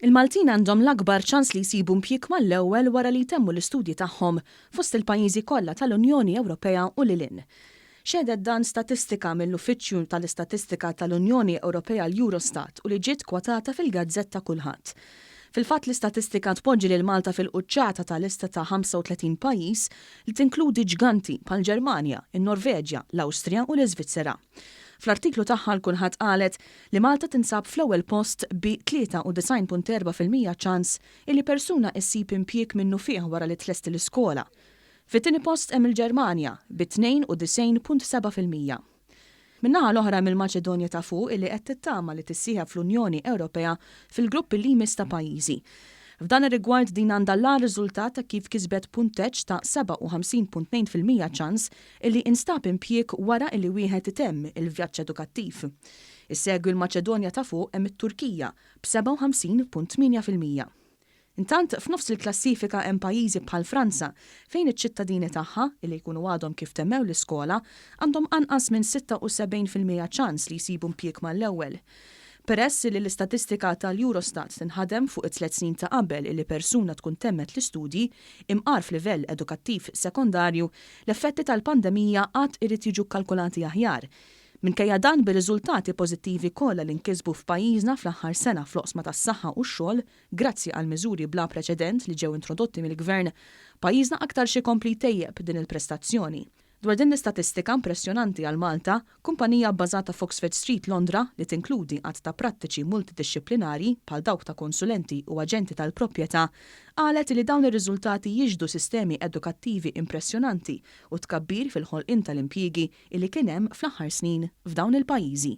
Il-Maltin għandhom l-akbar ċans li jsibu impjieg mal-ewwel wara li jtemmu l-istudji tagħhom fost il-pajjiżi kollha tal-Unjoni Ewropea u lil hinn. Xehdet dan statistika mill-Uffiċċju tal-Istatistika tal-Unjoni Ewropea l-Eurostat u li ġiet kwotata fil-gazzetta Kulħadd. Fil-fatt l-istatistika tpoġġi lil Malta fil-quċċata ta' lista ta' 35 pajjiż li tinkludi ġganti bħall-Ġermanja, in-Norveġja, l-Awstrija u l-Iżvizzera. Fl-artiklu tagħha l-Kulħadd qalet li Malta tinsab fl-ewwel post bi 93.4% ċans illi persuna issib impjieg minnufih wara li tlesti l-iskola. Fit-tieni post hemm il-Ġermanja bi 92.7%. Min-naħa l-oħra hemm il-Maċedonja ta' Fuq illi qed tittama li tissieħeb fl-Unjoni Ewropea fil-grupp li jmiss ta' pajjiżi. F'dan ir-rigward din għandha l-agħar riżultat ta' kif kisbet punteġġ ta' 57.2% ċans illi instab impjieg wara illi wieħed itemm il-vjaġġ edukattiv. Issegwi l-Maċedonja ta' Fuq hemm it-Turkija b'57.8%. Intant, f'nofs il-klassifika hemm pajjiżi bħal Franza, fejn iċ-ċittadini tagħha, illi jkunu għadhom kif temmew l-iskola, għandhom anqas minn 76% ċans li jsibu impjieg mal-ewwel. Peress illi l-istatistika tal-Eurostat tinħadem fuq it-tliet snin ta' qabel illi persuna tkun temmet l-istudji, imqar f'livell edukattiv sekondarju, l-effetti tal-pandemija għad irid jiġu kkalkulati aħjar. Minkejja dan, bir-riżultati pożittivi kollha li nkisbu f'pajjiżna fl-aħħar sena fl-oqsma tas-saħħa u x-xogħol, grazzi għal miżuri bla preċedent li ġew introdotti mill-Gvern, pajjiżna aktarx ikompli jtejjeb din il-prestazzjoni. Dwar din l-istatistika impressjonanti għal Malta, kumpanija bbażata f'Oxford Street, Londra, li tinkludi għadd ta' prattiċi multidixxiplinarji bħal dawk ta' konsulenti u aġenti tal-proprjetà, qalet li dawn ir-riżultati jixhdu sistemi edukattivi impressjonanti u tkabbir fil-ħolqien tal-impjiegi illi kien hemm fl-aħħar snin f'dawn il-pajjiżi.